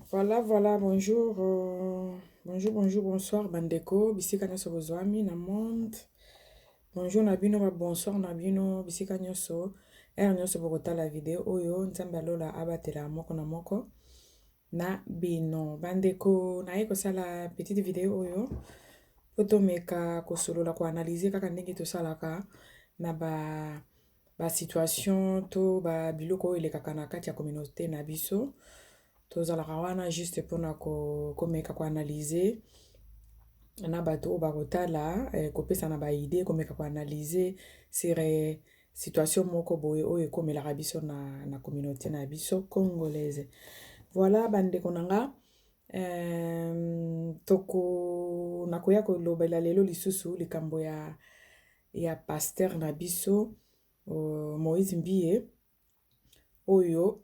Voilà, voilà, bonjour, bonjour, bonjour, bonsoir, bandeko, bisika nyonso bozwami na monde. Bonjour na bino, ba bonsoir na bino, bisika nyonso, heure nyonso bokotala video oyo, Nzambe alola abatela moko na moko na bino. Bandeko, naye kosala petite video oyo po tomeka kosolola, koanalyse kaka ndenge tosalaka na ba ba situation to ba biloko oyo elekaka na kati ya communauté na biso. Tozalaka wana juste mpona komeka koanalyse na bato oyo bakotala, kopesa na ba idée, komeka koanalyse sur situation moko boye oyo ekomelaka biso na communauté na biso congolaise. Voilà bandeko na nga, toko nakoya kolobela lelo lisusu likambo ya pasteur na biso Moïse Mbiye, oyo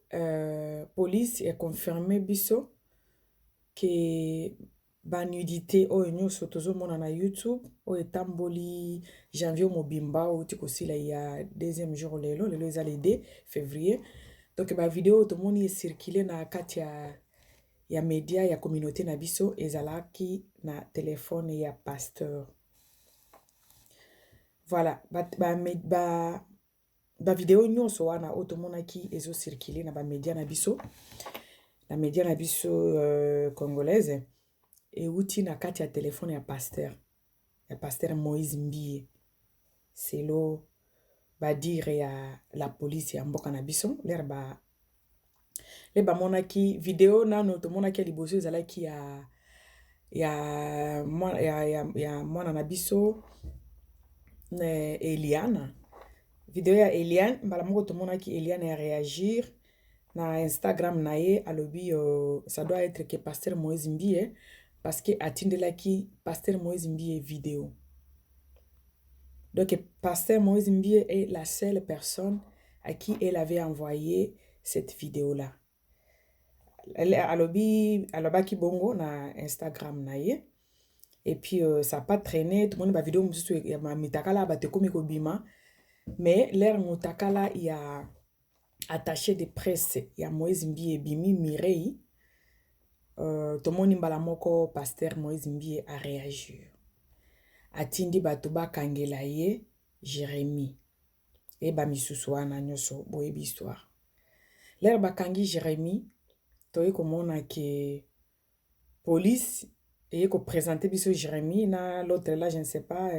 police econfirme biso ke banudité oyo nyonso tozomona na YouTube oyo etamboli janvier mobimba outi kosila ya deuxième jour lelo, lelo eza le 2 février. Donc bavideo oyo tomoni ecircule na kati ya media ya communauté na biso ezalaki na telefone ya pasteur. Voilà, bavideo nyonso wana oyo tomonaki ezocircule na bamedia na biso, na media na biso congolaise, euti na kati ya telefone ya pasteur Moïse Mbiye, selon badire ya la police ya mboka na biso. Lere ba le bamonaki video nano tomonaki ya liboso ezalaki ya mwana na biso Eliane, video ya Eliane. Mbala moko tomonaki Eliane ya réagir na Instagram na ye, alobi ça doit être que pasteur Moïse Mbiye, parce que atindelaki pasteur Moïse Mbiye vidéo. Donc pasteur Moïse Mbiye est la seule personne à qui elle avait envoyé cette vidéo là. Alobi, alobaki bongo na Instagram na ye. Et puis ça a pas traîné, tomoni bavideo mosusu ya mitakala bato ekomi kobima. Mais l'heure motakala ya attaché de presse ya Moïse Mbiye ebimi, Mireille, tomoni mbala moko pasteur Moïse Mbiye aréagir, atindi bato bakangela ye Jérémie e bamisusu wana nyonso. Boyebi histoire. L'heure bakangi Jérémie, toye komona ke police eye koprésente biso Jérémie na l'autre là, je ne sais pas,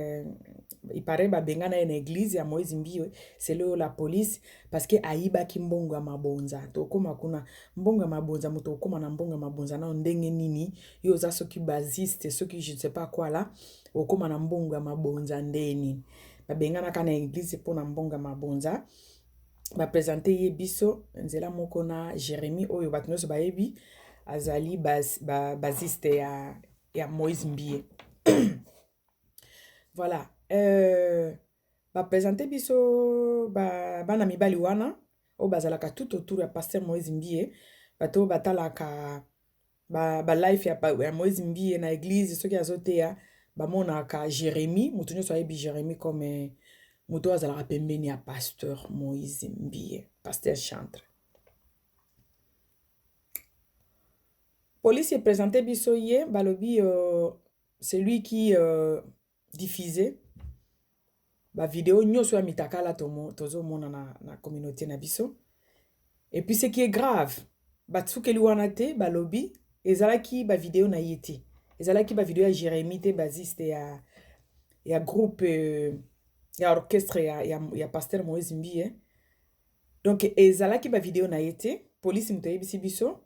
il paraît babengana ye na église ya Moïse Mbiye, selon la police, parce que ayibaki mbongo ya mabonza. Tokóma kuna, mbongo ya mabonza. Moto okóma na mbongo ya mabonza nao ndenge nini? Yo oza soki bassiste, soki je ne sais pas quoi là, okóma na mbongo ya mabonza nde nini? Babenganaka na église mpona mbongo ya mabonza. Baprésente ye biso nzela moko na Jérémie oyo bato nyonso bayebi azali bassiste ya Moïse Mbiye. Voilà, baprésente biso bana mibali wana oyo bazalaka tout autour ya pasteur Moïse Mbiye. Bato oyo batalaka balive ba ya Moïse Mbiye na église, soki azoteya, bamonaka Jérémie. Moto nyonso ayebi Jérémie comme moto oyo azalaka pembeni ya pasteur Moïse Mbiye, pasteur chantre. Police eprésente biso ye, balobi c'est lui qui diffusait bavideo nyonso ya mitakala tozomona na communauté na biso. Et puis, ce qui est grave, batsukeli wana te. Balobi ezalaki bavideo na ye te, ezalaki bavideo ya Jérémie te, bassiste ya groupe ya orchestre ya pasteur Moïse Mbiye. Donc ezalaki bavideo na ye te. Polisi moto ayebisi biso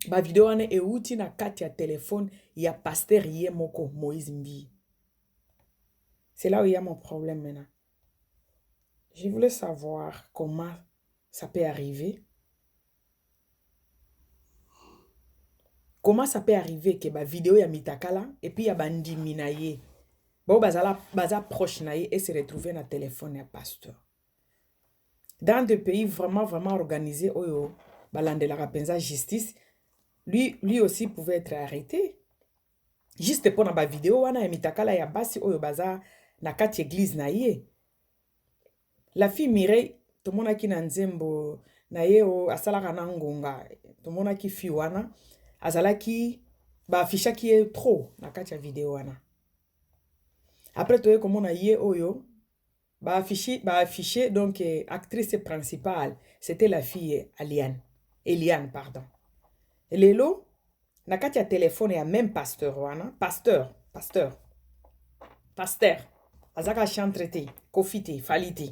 bavideo wana euti na kati ya telefone ya pasteur ye moko Moïse Mbiye. C'est là où il y a mon problème maintenant. Je voulais savoir comment ça peut arriver, comment ça peut arriver ke bavideo ya mitakala et puis ya bandimi na ye bao bazala baza proche na ye e se retrouver na telefone ya pasteur. Dans des pays vraiment vraiment organisés oyo balandelaka mpenza justice, lui aussi pouvait être arrêté juste mpona bavideo wana ya mitakala ya basi oyo baza na kati église na ye. La fille Mireille, tomonaki na nzembo na ye oyo asalaka na ngonga, tomonaki fille wana. Azalaki, baaffichaki ye trop na kati ya video wana. Après toye komona ye oyo baaffiche, baaffiche donc actrice principale, c'était la fille Aliane, Eliane pardon. Lelo na kati ya telefone ya même pasteur wana, pasteur, pasteur, pasteur azaka chantre te, Kofi te, Fally te,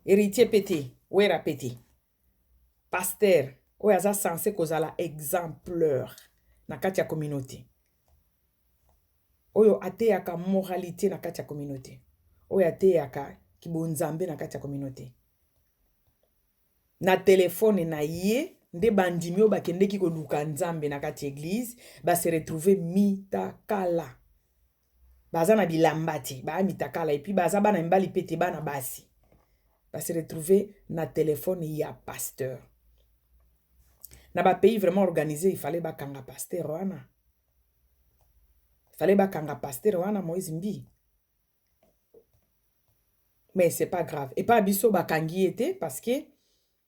Héritier pe te, Wera pe te, pasteur oyo aza censé kozala exemplaire na kati ya communauté, oyo ateyaka moralité na kati ya communauté, oyo ateyaka kibonzambe na kati ya communauté, na telefone na ye nde bandimi oyo bakendeki koluka Nzambe na kati ya église base retrouve mitakala. Baza na bilamba te, baya mitakala, et puis baza bana mibali mpe te, bana basi. Base retrouve na telefone ya pasteur. Na bapays vraiment organisé, il fallait bakanga pasteur wana, il fallait bakanga pasteur wana Moïse Mbiye. Mais c'est pas grave, epa biso bakangi ye te parce que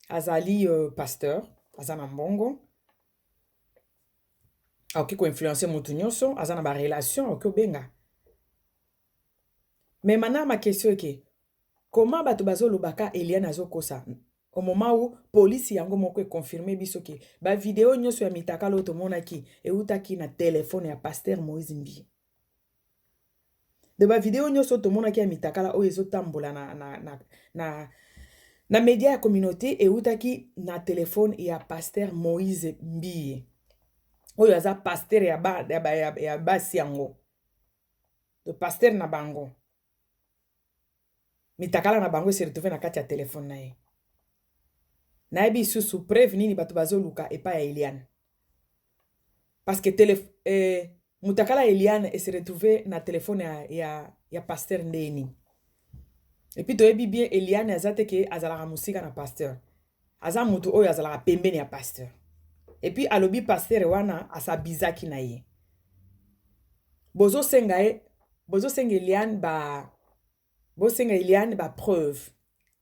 azali pasteur, aza na mbongo, akoki koinfluence motu nyonso, aza na barelation, akoki obenga. Mais maintenant ma question eke: comment bato bazolobaka Eliane azokosa au moment où polisi yango moko econfirme biso ke bavideo nyonso ya mitakala oyo tomonaki eutaki na telefone ya pasteur Moïse Mbiye? De bavideo nyonso tomonaki ya mitakala oyo ezotambola na media ya communauté eutaki na telefone ya pasteur Moïse Mbiye, oyo aza pasteur ya basi yango, le pasteur na bango. Mitakala na bango ese retrouve na kati ya telefone na ye. Nayebi lisusu preuve nini bato bazoluka epai ya Eliane, parce que mutakala Eliane ese retrouve na telefone ya pasteur ndeni. Et puis toyebi bien Eliane aza te ke azalaka mosika na pasteur, aza motu oyo azalaka pembeni ya pasteur. Et puis alobi pasteur wana asabizaki na ye. Bozosenga ye, bozosenga Eliane ba, bosenga Eliane bapreuve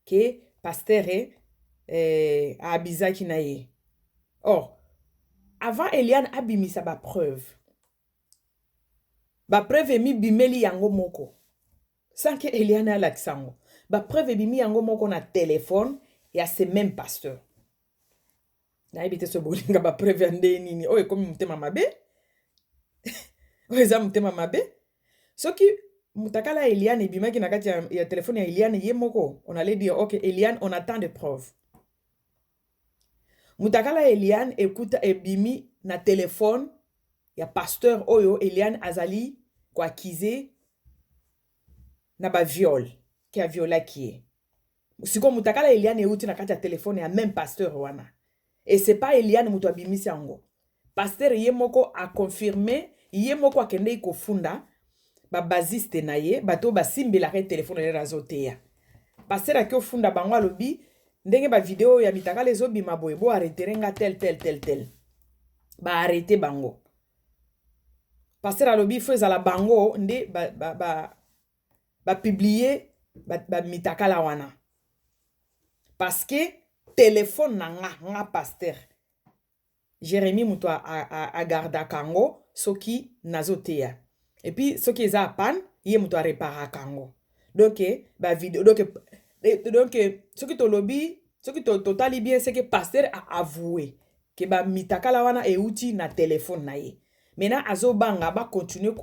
ke pasteur aabizaki na ye. Or avant Eliane abimisa bapreuve, bapreuve emibimeli yango moko sans ke Eliane alakisa yango. Bapreuve ebimi yango moko na telefone ya ce même pasteur. Nayebi te so bolinga bapreuve ya nde nini. Oyo ekomi motema mabe, oyo eza motema mabe. Soki mutakala Eliane ebimaki na kati ya telefone ya Eliane ye moko, on allait dire: «Ok Eliane, on attend des preuves.» Mutakala Eliane ekuta ebimi na telefone ya pasteur oyo Eliane azali koaccuser na baviol, ke aviolaki ye. Sikoyo mutakala Eliane euti na kati ya telefone ya même pasteur wana, et c'est pas Eliane moto abimisi yango. Pasteur ye moko aconfirme, ye moko akendeki kofunda babasiste na ye, bato oyo basimbelaka ye telefone lere azoteya. Pasteur aki ofunda bango, alobi ndenge bavideo ya mitakala ezobima boye, bo arrêter nga tel tel tel tel. Baarrêter bango. Pasteur alobi fo ezala bango nde bapublier bamitakala ba wana, parce que telefone na nga pasteur Jérémi moto agardaka yango soki nazoteya, et puis soki eza en panne, ye moto areparaka yango. Donc bavideo, donc soki tolobi, soki totali bien, c'est que pasteur aavoué ke bamitakala wana euti na telefone na ye. Maintenant azobanga bacontinue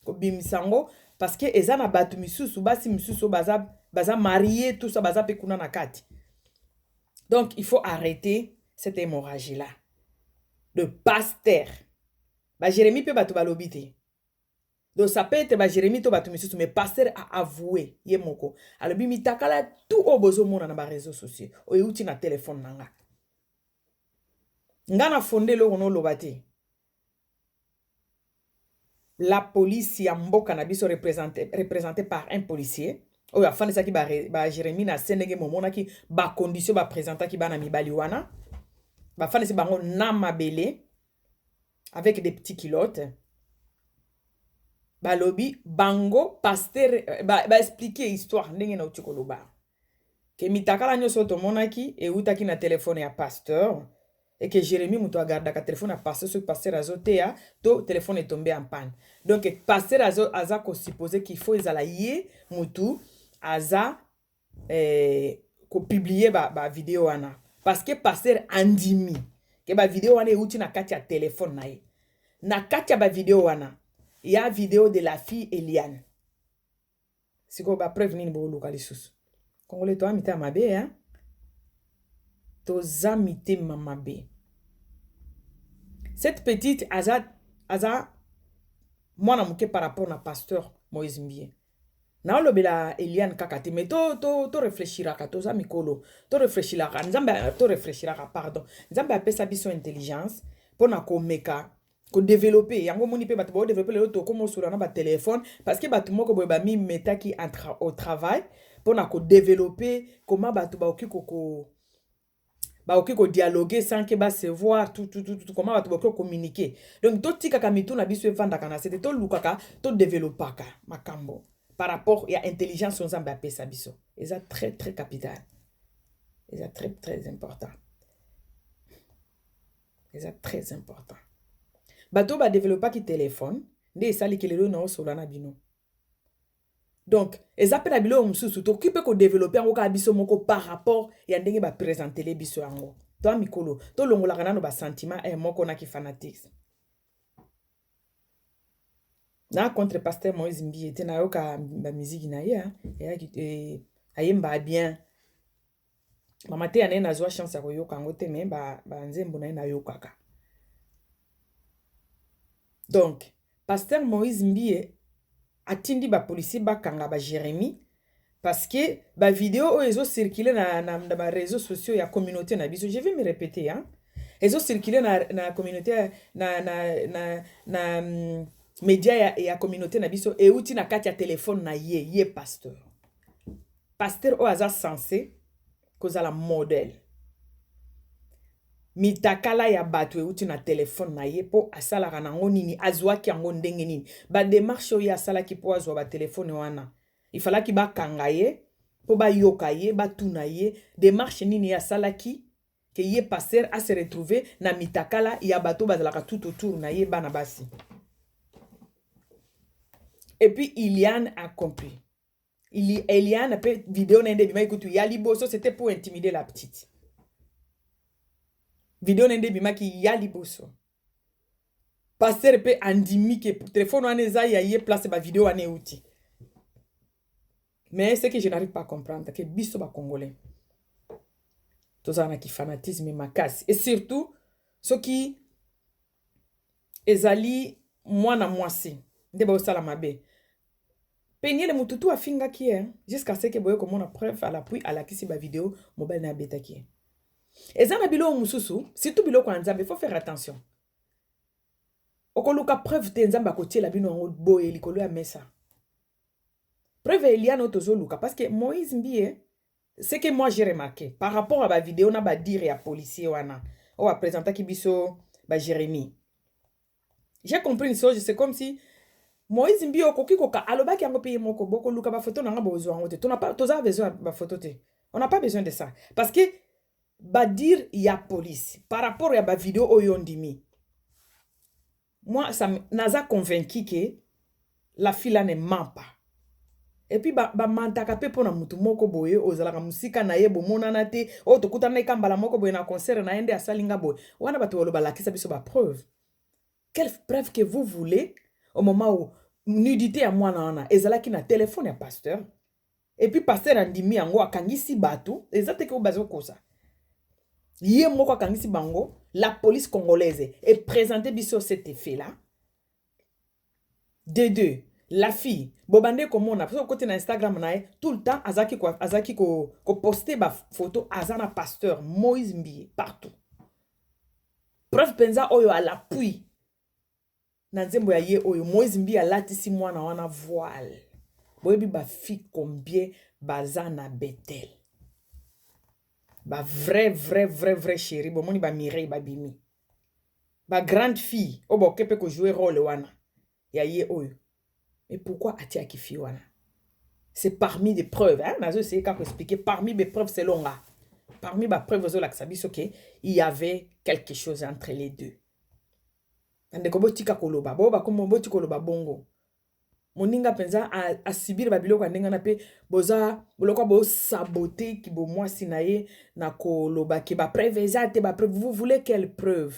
kobimisa yango parce que eza na bato misusu, basi misusu baza marié, tout ça, baza mpe kuna na kati. Donc il faut arrêter cette hémorragie là de pasteur baJérémi mpe bato balobi te. Donc ça peut être baJérémi to bato misusu, mais pasteur a avoué ye moko, alobi mitakala tout oyo bozomona na baréseaux sociaux oyo euti na telefone na nga. Nga na fonde eloko noloba te. La police ya mboka na biso, représenté par un policier oyo afandisaki baJérémi na se, ndenge momonaki bacondition baprésentaki bana mibali wana, bafandisi bango na mabele avec des petits culottes. Balobi bango pasteur baexpliquer ba histoire ndenge nauti koloba ke mitakala nyonso oyo tomonaki eutaki na telefone ya pasteur. Et que Jérémie moto agardaka telefone ya pasteur soki pasteur azoteya to telefone etombe en panne. Donc pasteur aza kosupposer qu'il faut ezala ye motu aza kopublier bavideo ba wana, parce que pasteur andimi ke bavideo wana euti na kati ya telefone na ye. Na kati ya bavideo wana ya video de la fille Eliane. Sikoyo bapreuve nini booluka lisusu? Congolais, toza mitema mabe, hein? Toza mitema mabe. Cette petite aza mwana moke par rapport na pasteur Moïse Mbiye. Naolobela Eliane kaka te, mais toréfléchiraka, to toza mikolo, toréfléchiraka. Nzambe, toréfléchiraka, pardon. Nzambe apesa biso intelligence mpona komeka kodévelopper yango. Omoni mpe bato baodévelopper lelo, tokóma osola na batelefone parce que bato moko boye bamimetaki au travail mpona kodévelopper koma bato bakoki kodialoguer sans ke base voir, tout, tout, tout, tout, comment bato bakoki kocommuniquer. Donc totikaka mitu na biso evandaka na se te, tolukaka todéveloppaka makambo par rapport ya intelligence oyo Nzambe apesa biso. Eza très très capital, eza très très important, eza très important. Bato oyo badéveloppaki telefone nde esaliki lelo na osola na bino. Donc eza mpe na biloko mosusu tokoki mpe kodévelopper yango kaka biso moko par rapport ya ndenge baprésentele biso yango. Toa mikolo, tolongolaka nano basentiment moko naki fanatisme. Na contre pasteur Moïse Mbiye te, nayoka bamiziki na ye, eyaki ayemba bien. Bamateya na ye, nazwa chance ya koyoka yango te, mais banzembo na ye nayokaka. Donc pasteur Moïse Mbiye atindi bapolisier bakanga baJérémie parce que bavideo oyo ezocircule na baréseaux sociaux ya communauté na biso, je vais me répéter, hein? Ezocircule na communauté, na média ya communauté na biso, euti na kati ya telefone na ye. Ye pasteur, pasteur oyo aza censé kozala modèle, mitakala ya bato euti na telefone na ye. Mpo asalaka nango nini? Azwaki yango ndenge nini? Badémarche oyo asalaki mpo azwa batelefone wana, ifalaki bakanga ye mpo bayoka ye, batuna ye démarche nini ye asalaki ke ye pasteur ase retrouve na mitakala ya bato bazalaka tout autour na ye, bana basi. Et puis Iliane a compris. Eliane mpe video na ye nde ebimaki kutu ya liboso. C'était pour intimider la petite. Video na ye nde ebimaki ya liboso. Pasteur mpe andimi ke telefone wana eza ya ye, place bavideo wana euti. Mais ce que je n'arrive pas à comprendre, ke biso bacongolais tozala na kifanatisme makasi, et surtout soki ezali mwana mwasi nde baosala mabe. Peniele, motu tu afingaki ye jusqu'à ce ke boye komona preuve à l'appui, alakisi bavideo mobali na abetaki ye. Eza na biloko mosusu, surtout biloko ya Nzambe, faut faire attention. Okoluka preuve te, Nzambe akotiela bino yango boye likolo ya mesa. Preuve Eliane oyo tozoluka, parce que Moïse Mbiye, ce que moi j'ai remarqué par rapport à bavideo na badire ya policier wana oyo aprésentaki biso baJérémie, j'ai compris une chose: c'est comme si Moïse Mbiye okoki koka alobaki yango mpe ye moko, bokoluka bafoto na nga, bozwa yango te. Toza besoin ya bafoto te, on n'a pas besoin de ça, parce que badire ya police par rapport ya bavideo oyo ndimi, moi ça, naza convaincu ke la fille là ne ment pas. Et puis bamantaka mpe mpo na mutu moko boye ozalaka mosika na ye, bomonana te, oyo tokutana eka mbala moko boye na concert na ye nde asali nga boye wana. Bato balo balakisa biso bapreuve. Quelle preuve que vous voulez au moment où nudité ya mwana wana ezalaki na telefone ya pasteur, et puis pasteur andimi yango, akangisi bato? Eza te ke oyo bazokosa, ye moko akangisi bango. La police congolaise eprésente biso cet effet là de deux. La fille, bobande komona soki okoti na Instagram na ye, tout le temps azalaki koposte bafoto aza na pasteur Moïse Mbiye partout. Preuve mpenza oyo à l'appui, na nzembo ya ye oyo, Moïse Mbiye alatisi mwana wana voile. Boyebi bafille combien baza na Betel, bavrai vrai vrai vrai chéri? Bomoni baMireille, babimi bagrande fille oyo baoke mpe kojouer rôle wana ya ye oyo. Mais pourquoi atiaki fille wana? C'est parmi des preuves, hein? Nazo essayer kaka koexpliquer parmi des preuves selon nga. Parmi bapreuve ezolakisa biso ke il y avait quelque chose entre les deux. Bandeko, botika koloba bo bakomo, botika koloba bongo. Moninga mpenza asibiri babiloko ya ndenge wana, mpe boza boloko bosabote kibomwasi na ye na koloba ke bapreuve eza te. Bapreuve, vous voulez quelle preuve?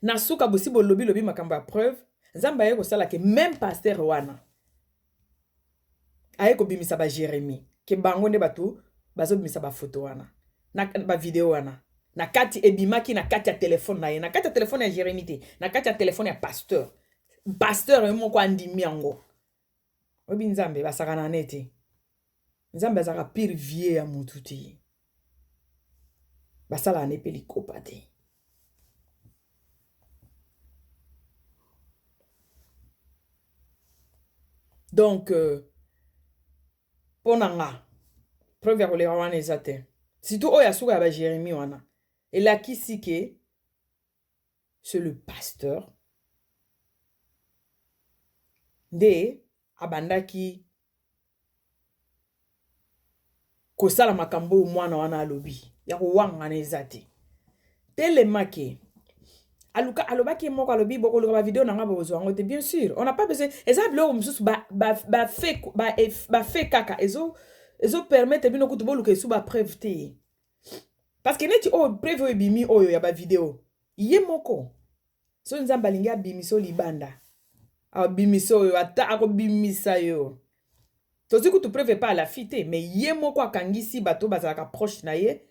Na suka bosi bolobi lobi makambo ya preuve. Nzambe aye kosala ke même pasteur wana aye kobimisa baJeremi, ke bango nde bato bazobimisa bafoto wana na bavideo wana na kati, ebimaki na kati ya telefone na ye, na kati ya telefone ya Jeremi te, na kati ya telefone ya pasteur. Pasteur ye moko andimi yango. Oyebi, Nzambe basakana ne te. Nzambe azalaka pire vie ya motu te, basalaka ne mpe likopa te. Donc mpo na nga, preuve ya koleka wana eza te, surtout oyo ya suka ya baJeremi wana elakisi ke c'est le pasteur nde abandaki kosala makambo oyo mwana wana alobi ya kowangana eza te. Telemake aluka alobaki ye moko, alobi bokoluka bavideo na nga, bokozwa yango te. Bien sûr, on n'a pas besoin. Eza biloko mosusu bafe kaka ezopermettre bino kutu boluka esu bapreuve te, parce que neti oyo preuve oyo ebimi, oyo ya bavideo, ye moko so Nzambe alingi abimisa oyo libanda, abimisa oyo, ata akobimisa yo. Tozwi kutu preuve epa alafi te, mais ye moko akangisi bato bazalaka proche na ye,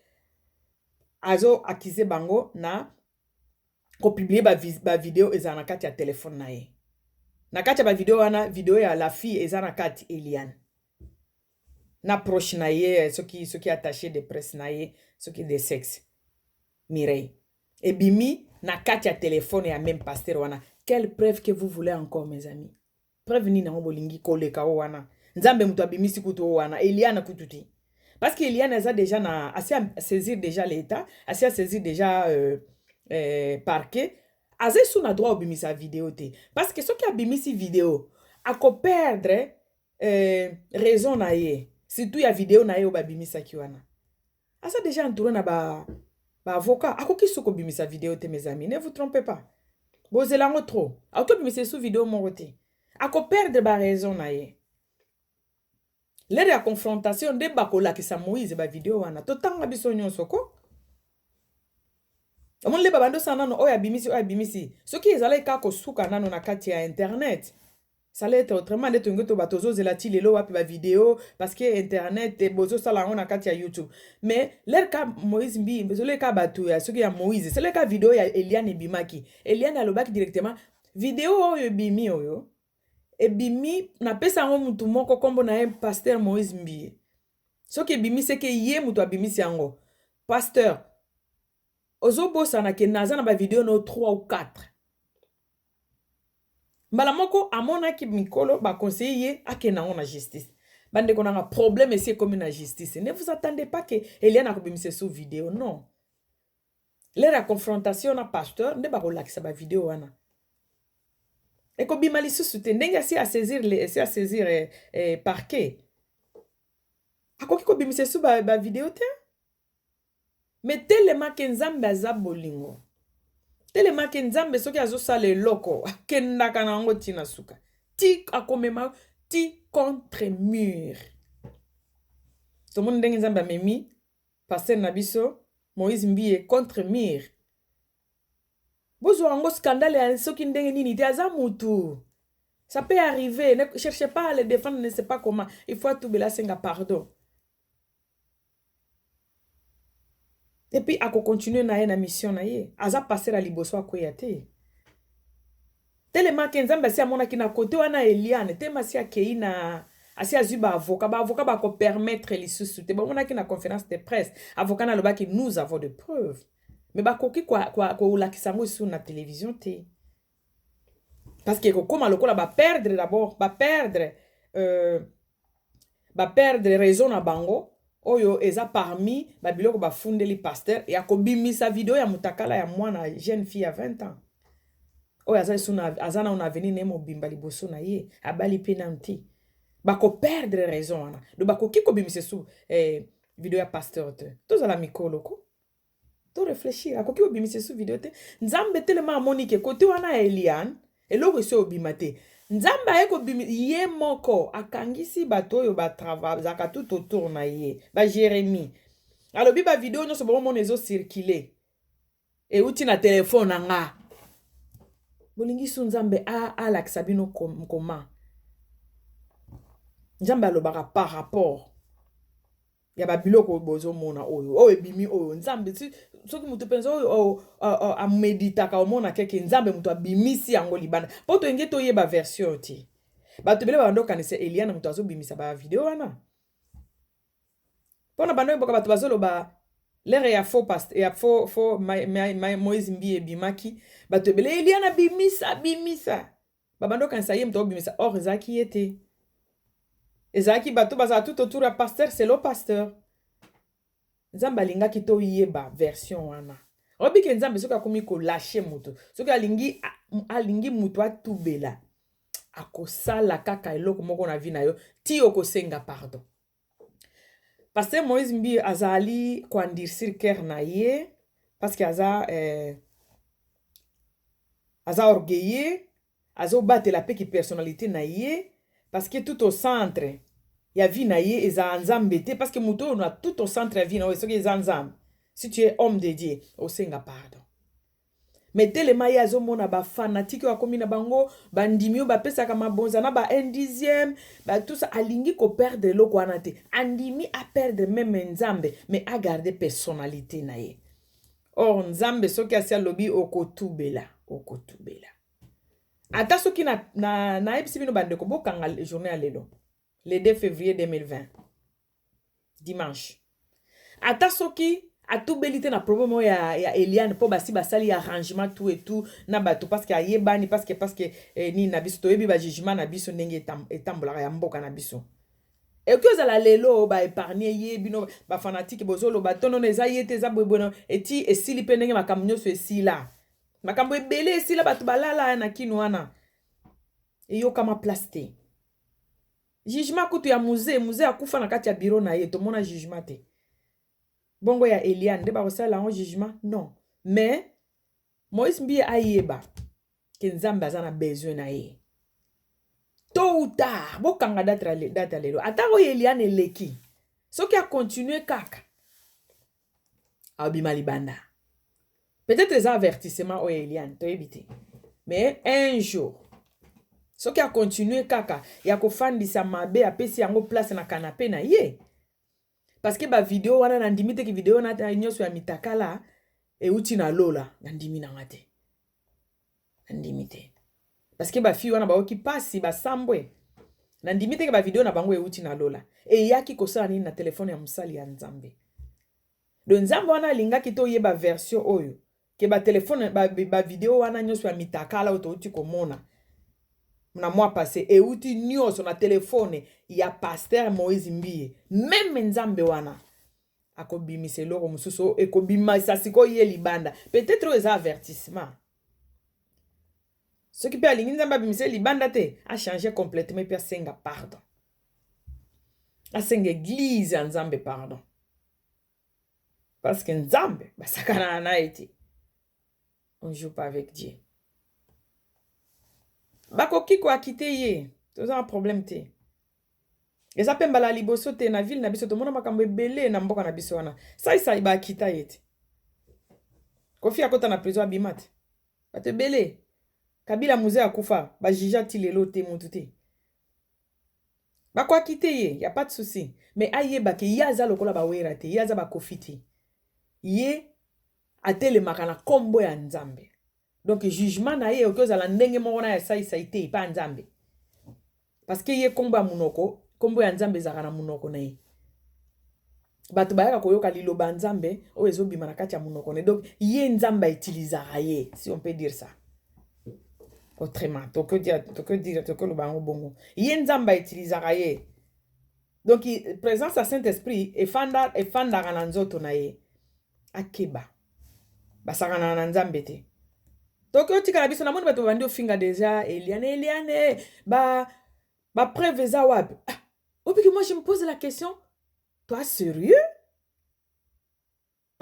azo accuser bango na kopublier bavideo ezala na kati ya telefone na ye. Na kati ya bavideo wana, video ya la fille eza na kati, Eliane na proche na ye, soki attaché de presse na ye, soki de sexe, Mireille, ebimi na kati ya telefone ya même pasteur wana. Quelle preuve que vous voulez encore, mes amis? Preuve nini yango bolingi koleka o wana? Nzambe moto abimisi kutu o wana, Eliane kutu te, parce que Eliane aza déjà na asi saisir déjà l'état, asi asaisir déjà parquet. Aza esu na droit obimisa video te, parce que soki abimisi video, akoperdre raison na ye, surtout ya video na ye oyo babimisaki wana. Aza déjà entouré na ba baavocat, akoki soki kobimisa video te. Mes amis, ne vous trompez pas, bozela yango trop. Akoki obimisa esu video moko te, akoperdre baraison na ye. L'heure ya confrontation nde bakolakisa Moïse bavideo wana. Totanga biso nyonso ko omoni nde babandi osala nano oyo abimisi, oyo abimisi. Soki ezalaki kaka kosuka nano na kati ya internet, ça allait être autrement. Nde tolingi to bato ozozela ti lelo wapi bavideo, parce que internet bozosala yango na kati ya YouTube. Mais l'heure ka Moïse Mbi ezoleka bato ya soki ya Moïse seleka video ya Eliane ebimaki, Eliane alobaki directement: video oyo ebimi, oyo ebimi, napesa yango mutu moko, nkombo na ye pasteur Moïse Mbiye. Soki ebimi, seke ye moto abimisi yango. Pasteur, ozobosana ke naza na bavideo no 3 ou 4. Mbala moko amonaki mikolo baconseiller ye akende yango na justice. Bandeko nanga, problème esi ekomi na justice. Ne vous attendez pas ke Eliane akobimisa esu video, non. L'heure ya confrontation na pasteur nde bakolakisa bavideo wana, ekobima lisusu te. Ndenge asi asaisir, esi asaisir parquet, akoki kobimisa esu bavideo ba te. Mais telema ke Nzambe aza bolingo, telema ke Nzambe soki azosala eloko, akendaka na yango ntina suka, ti akomema ti contre mur. Tomoni ndenge Nzambe amemi pasteur na biso Moïse Mbiye contre mur. Bozwa yango scandale ya soki ndenge nini te, aza mutu, ça peut arriver. Ne cherchez pas à le défendre, ne sais pas comment. Il faut atubela, asenga pardon et puis akocontinue na ye na mission na ye. Aza pasteur ya liboso akweya te. Telemaki Nzambe asi amonaki na kote wana Eliane telema asi akei na asi azwi baavocat. Baavocat bakopermettre lisusu te. Bamonaki na conférence de presse, avocat na alobaki: nous avons de preuves, mais bakoki kolakisa yango lisusu na télévision te, parce que ekokóma lokola baperdre d'abord, baperdre raison na bango. Oyo eza parmi babiloko bafundeli pasteur ya kobimisa video ya motakala ya mwana jeune fille ya 20 ans oyo aza lisusu, aza nano na avenir na ye mobimba liboso na ye, abali mpe nanu te. Bakoperdre raison wana, donc bakoki kobimisa esu eh, video ya pasteur te. Tozala mikolo ko, to réfléchir. Akoki kobimisa esu video te. Nzambe telema amoni ke kote wana ya Eliane eloko esi obima te. Nzambe aye kobimi ye moko, akangisi bato oyo bazalaka tout autour na ye, baJeremi. Alobi bavideo nyonso bomomona ezocircule euti na telefone na nga. Bolingi su Nzambe alakisa bino koma Nzambe alobaka par rapport ya babiloko oyo bozomona, oyo ebimi, oyo Nzambe. Soki moto mpenza oyo ameditaka, omona keke Nzambe moto abimisi yango libanda, mpo toyenge toyeba version te. Bato ebele babanda okanisa Eliane moto azobimisa bavideo wana, mpona bando oyeboka bato bazoloba l'heure ya faux past ya faux Moïse Mbi ebimaki. Bato ebele, Eliane abimisa, abimisa, babanda okanisa ye moto akobimisa. Or ezalaki ye te, ezalaki bato bazala tout autour ya pasteur. C'est le pasteur. Nzambe alingaki toyeba version wana. Oyebi Nzambe soki akomi kolâcher moto, soki alingi moto atubela, akosala kaka eloko moko na vie na yo ti okosenga pardon. Pasteur Moïse Mbi azali koendurcir cœur na ye parce que aza orgueilleux, azobatela mpe ki personnalité na ye, parce que tout au centre ya vie na ye ezala Nzambe te. Parce que moto oyo na tout au centre ya vie na oyo, soki eza Nzambe, si tu es homme de Dieu, osenga pardon. Mais telema ye azomona bafanatiques oyo akomi na bango, bandimi oyo bapesaka mabonza na ba 1 dixième, batusa, alingi koperdre eloko wana te. Andimi aperdre même Nzambe, mais agarde personnalité na ye. Or Nzambe soki asi alobi okotubela, okotubela. Ata soki nayebisi bino, bandeko, bokanga journée ya lelo, le 2 février 2020, dimanche. Ata soki atubeli te na problème oyo ya Eliane, mpo basi basali arrangement, tout et tout na bato, parce que ayebani, parce que nini na biso, toyebi bajugement na biso ndenge etambolaka ya mboka na biso. Ekoki ozala lelo baépargne ye. Bino bafanatiques bozoloba tonono eza ye te, eza boyeboye. Eti esili mpe ndenge makambo nyonso esila, makambo ebele esila, bato balala na kino wana, eyokama place te. Jugement kutu ya Mzee, Mzee akufa na kati ya bureau na ye, tomona jugement te. Bongo ya Eliane nde bakosala yango jugement? Non. Mais Moïse Mbiye ayeba ke Nzambe aza na besoin na ye tôt ou tard. Bokanga date ya lelo. Ata oyo Eliane eleki, soki akontinue kaka, abima libanda. Peut-être eza avertissement oyo Eliane, toyebi te. Mais un jour, soki akontinue kaka ya kofandisa mabe, apesi yango place na canapé na ye, parce que bavideo wana, nandimi teke video wana nyonso ya mitakala euti na lola. Nandimi nanga te, nandimi te, parce que bafille wana baoki mpasi, basambwe. Nandimi teke bavideo na bango euti na lola. Eyaki kosala nini na telefone ya mosali ya Nzambe? Donc Nzambe wana alingaki toyeba version oyo ke batelefone, bavideo wana nyonso ya mitakala oyo touti komona na mois passé euti nyonso na telefone ya pasteur Moïse Mbiye. Même Nzambe wana akobimisa eloko mosusu, ekobimisa sikoyo ye libanda. Peut-être oyo eza avertissement. Soki mpe alingi Nzambe abimisa ye libanda te, achange complètement mpe asenga pardon, asenga église ya Nzambe pardon, parce que Nzambe basakanaka na ye te. On joue pas avec Dieu. Bakoki koacquitter ye, toza na problème te. Eza mpe mbala ya liboso te na ville na biso. Tomona makambo ebele na mboka na biso wana. Saisai baacquitta ye te. Kofi akota na prison, abima te. Bato ebele, Kabila Mzee akufa, bajuge ti lelo te motu te. Bakoacquitter ye, ya pas de souci. Mais ayeba ke ye aza lokola bawera te, ye aza bakofi te. Ye atelemaka na nkombo ya Nzambe. Donc jugement na ye ekoki ozala ndenge moko na ya saisai te epa ya Nzambe, parce que ye nkombo ya monoko, nkombo ya Nzambe ezalaka na monoko na ye. Bato bayaka koyoka liloba ya Nzambe oyo ezobima na kati ya monoko na ye. Donc ye Nzambe autilisaka ye, si on peut dire ça autrement, tokodire, tokoloba yango bongo. Ye Nzambe autilisaka ye. Donc présence ya Saint Esprit efandaka na nzoto na ye. Akeba, basakanaka na Nzambe te. Toki otikala biso, namoni bato babandi ofinga déjà Eliane, Eliane, bapreuve eza wapi? Ah, obiki, moi je me pose la question, toi, sérieux?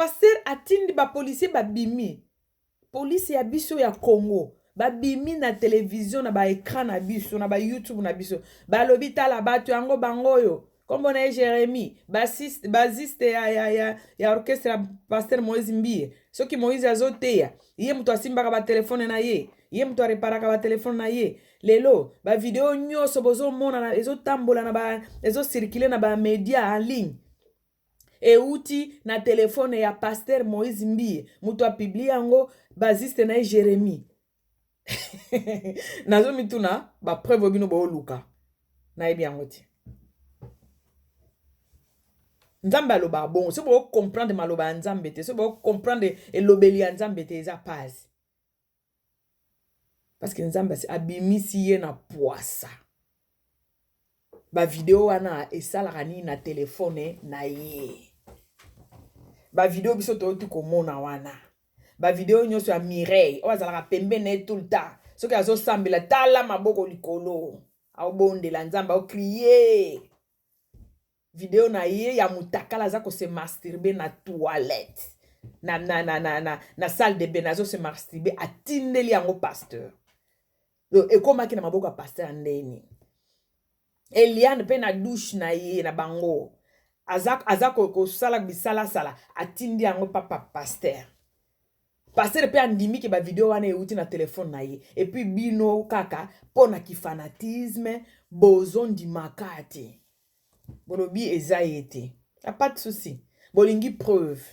Pasteur atindi ba policier babimi. Police ya biso ya Congo babimi na television na ba ecran na biso na ba YouTube na biso balobi tala bato yango bango oyo kombo na ye Jeremie bassiste basiste ya, ya, ya, ya orchestre ya pasteur Moïse Mbiye. Soki Moïse azoteya ye moto asimbaka batelefone na ye, ye moto areparaka batelefone na ye. Lelo bavideo nyonso bozomona ezotambola na ba ezocircule na ba media en ligne euti na telefone ya pasteur Moïse Mbiye, moto apublie yango basiste na ye Jeremie. Nazomituna bapreuve bino booluka, nayebi yango te. Nzambe alobaka bongo, soki bocomprendre maloba ya Nzambe te, soki bocomprendre elobeli ya Nzambe te, eza pasi. Parce que Nzambe abimisi ye na pwasa. Bavideo wana esalaka nini na telefone na ye? Bavideo biso toyoti komona wana, bavideo nyonso ya Mireille oyo azalaka pembeni na ye tout le temps, soki azosambela tala maboko likolo, aobondela Nzambe, aocrie. Video na ye ya mutakala aza kose masturber na toilette na, na, na, na, na, na salle de bain, azo se masturber, atindeli yango pasteur. Donc ekomaki na maboko ya pasteur ya ndeni. Eliane mpe na douche na ye na bango aza, aza kosala bisalasala, atindi yango papa pasteur. Pasteur mpe andimi ke bavideo wana euti na telefone na ye. Et puis bino kaka mpo na kifanatisme bozondimaka te, bolobi eza ye te. Ya pas de souci, bolingi preuve,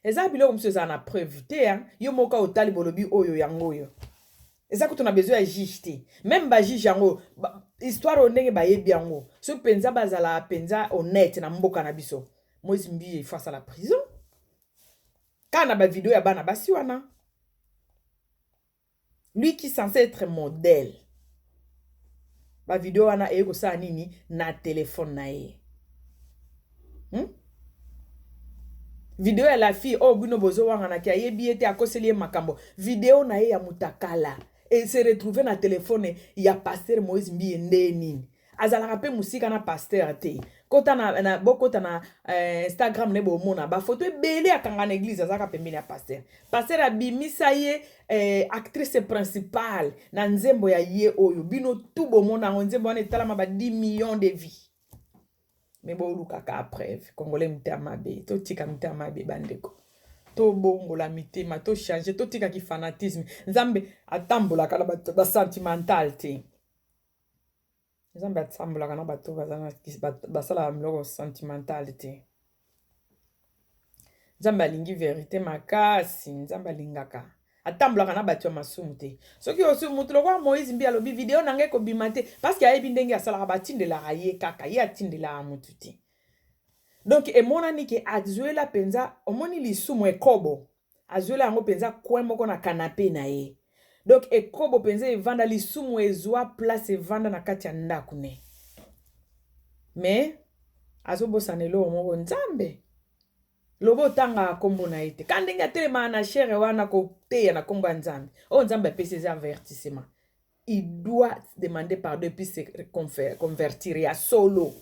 eza biloko mosusu ezala na preuve te ya yo moko otali, bolobi oyo yango oyo eza kutu na besoin ya juge te. Même bajuge yango ba, histoire oyo ndenge bayebi yango, soki mpenza bazala mpenza honnête na mboka na biso, Moïse Mbiye il faut asala prison kaka na bavideo ya bana basi wana. Lui qui censé être modèle, bavideo wana eye kosala nini na telefone na ye? Video ya la fille oyo bino bozowanganaki, ayebi ye te, akoseli ye makambo. Video na ye ya mutakala e se retrouve na telefone ya pasteur Moïse Mbiye nde nini? Azalaka mpe mosika na pasteur te. Kota na, na, bokota na Instagram ne, bomona bafoto ebele akanga na église, azalaka pembeni ya pasteur. Pasteur abimisa ye actrice principale na nzembo ya ye oyo bino tu bomona yango. Nzembo wana etalama ba 10 millions de vues. Me bolukaka preuve. Congolais mitema mabe, totika mitema mabe bandeko, tobongola mitema, tochange, totikaki fanatisme. Nzambe atambolaka na bato basentimental te. Nzambe atambolaka na bato basalaka biloko sentimental te. Nzambe alingi verité makasi. Nzambe alingaka, atambolaka na bato ya masumu te. Soki osi motu lokola Moïse Mbi alobi video na ngai ekobima te, parce que ayebi ndenge asalaka, batindelaka ye kaka, ye atindelaka motu te. Donc emonani ke azwela mpenza, omoni lisumu ekobo, azwela yango mpenza coin moko na canapé na ye. Donc ekobo mpenza evanda, lisumu ezwa place, evanda na kati ya ndako ne. Mais azobosana eloko moko: Nzambe loba otangaka nkombo na ye te. Ka ndenge atelemaka na chaire wana koteya na nkombo ya Nzambe oyo Nzambe apesi, eza avertissement. Il doit demander pardon et puis se convertir ya solo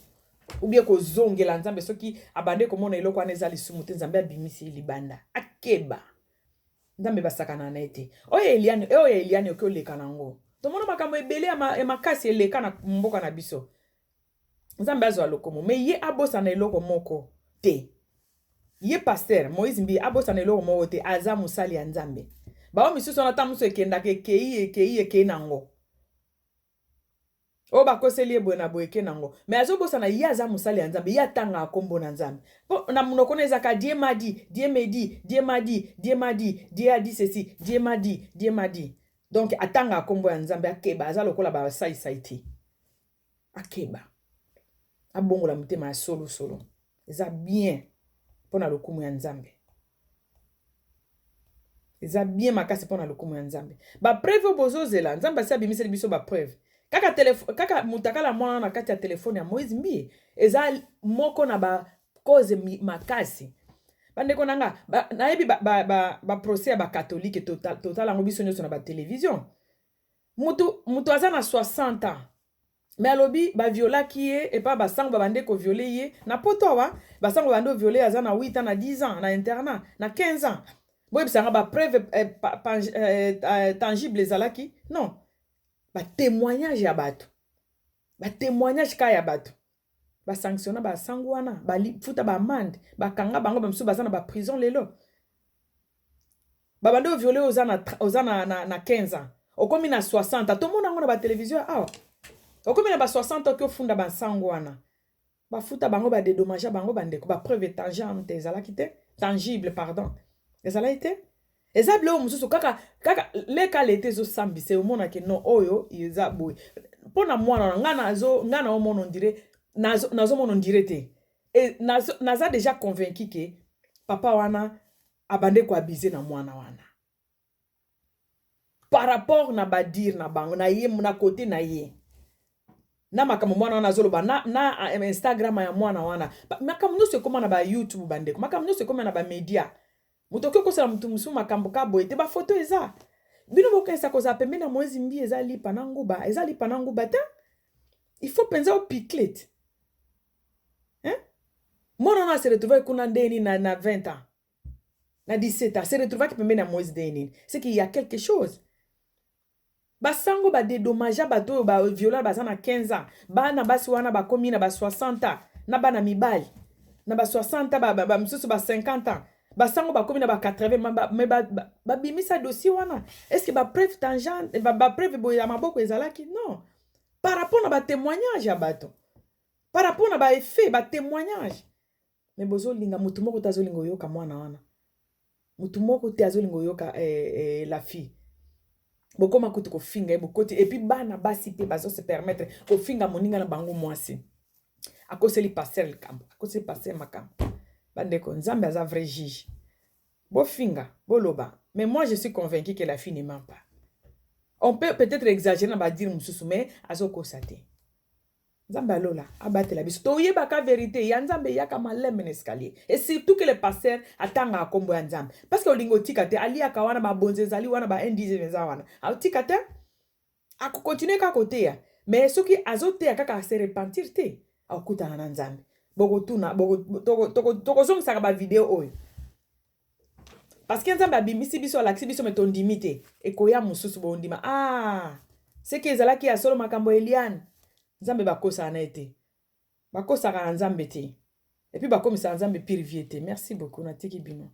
ou bien kozongela Nzambe. Soki abande komona eloko wana eza lisumu te, Nzambe abimisi ye libanda. Akeba, Nzambe basakana na ye te. Oyo Eliane, oyo Eliane oki oleka nango, tomona makambo ebele ya makasi eleka na mboka na biso. Nzambe azwa lokomo. Me ye abosana eloko moko te, ye pasteur Moïse Mbi abosana eloko moko te, aza mosali ya Nzambe. Bao misusu wana, ta mosusu ekendaka, ekei, ekei, ekei nango, oyo bakoseli ye boye na boye, eke nango. Me azobosana ye aza mosali ya Nzambe, ye atangaka nkombo na Nzambe. Mpo na monoko na ezaka Dieu m'a dit, Dieu me dit, Dieu m'a dit, Dieu m'a dit, Dieu a dit ceci, Dieu m'a dit, Dieu m'a dit. Donc atangaka nkombo ya Nzambe. Akeba, aza lokola basaisai te. Akeba, abongola motema ya solosolo, eza bien mpo na lokumu ya Nzambe, eza bien makasi mpo na lokumu ya Nzambe. Bapreuve oyo bozozela, Nzambe asi abimiseli biso bapreuve. Kaka, kaka mutakala mwana na kati ya telefone ya Moïse Mbiye eza moko na bacause makasi. Bandeko na nga ba, nayebi baprocès ba, ba, ba ya bakatholike, totala yango biso nyonso na batelevizio. Mutu, mutu aza na 60 ans. Mais alobi baviolaki ye epa basango, babande kovioler ye na poto awa. Basango babande kovioler, aza na 8 ans, na 10 ans, na internat, na 15 ans. Boyebisanga, bapreuve tangible ezalaki? Non, batémoignage ya bato, batémoignage kaka ya bato. Basanctionna basango wana, bafuta baamende, bakanga bango. Bamisusu baza na baprison lelo. Babandi ovioler, oza na 15 ans, okomi na 60. Tomona yango na batelevizio awa. Okomi na ba 60, oki ofunda basango wana, bafuta bango, badédommager bango. Bandeko, bapreuve tangente ezalaki te, tangible, pardon, ezalaki te. Eza biloko mosusu kaka kaka leka leta ezosambisa, omonake non, oyo eza boye mpo na mwana na nga. Nazo nga na omona on dirait, nazomona on dirait te. E, naza déjà convaincu ke papa wana abande koabuser na mwana wana par rapport na badires na bango, na ye, na kote na ye, na makambo mwana wana azoloba na Instagram ya mwana wana. Makambo nyonso ekóma na baYouTube, bandeko, makambo nyonso ekóma na bamédia. Moto okoki okosala motu mosusu makambo ka boye te. Bafoto eza. Bino bokanisa kozala pembeni ya Moïse Mbi eza lipa na nguba? Eza lipa na nguba te. Il faut mpenza opikle te, hein? Mwana wana ase retrouve kuna ndeni na 20 ans, na 17 ans, se retrouvaki pembeni ya Moïse ndenge nini? C'est qu'il y a quelque chose. Basango badédommager bato oyo baviola, baza na 15 ans. Bana basi wana bakomi na ba 60 ans, na bana mibali na ba 60 ans, bamisusu ba 50 ans. Basango bakomi na ba 80, mais babimisa dossier wana. Est ce que bapreuve tangente, bapreuve boye ya maboko ezalaki? Non, par rapport na batémoignage ya bato, par rapport na baeffet batémoignage. Mais bozolinga, motu moko te azolinga oyoka mwana wana, motu moko te azolinga oyoka la fille. Bokóma kutu kofinga ye, bokoti. Et puis bana basi mpe bazose permettre kofinga moninga na bango mwasi. Akoseli pasteur likambo, akoseli pasteur makambo. Bandeko, Nzambe aza vrai juge. Bofinga, boloba, mais moi je suis convaincu que la fille ne ment pas. On peut peut-être exagérer na badires mosusu, mais azokosa te. Nzambe alola abatela biso, toyebaka vérité ya Nzambe eyaka malembe na escalier. Et surtout que le pasteur atangaka nkombo ya Nzambe, parce que olingi otika te, aliaka wana, babonzi ezali wana, ba indize eza wana, aotika te, akocontinuer kaka koteya. Mais soki azoteya kaka, ase repentir te, akokutana na Nzambe. Bokotuna, tokozongisaka bavideo oyo, parce que Nzambe abimisi biso, alakisi biso, mais tondimi te. Ekoya mosusu, bondima. Ah, seke ezalaki ya solo makambo Eliane. Nzambe bakosaka na ye te, bakosaka na Nzambe te, et puis bakomisaka Nzambe pire vie te. Merci beaucoup, natiki bino.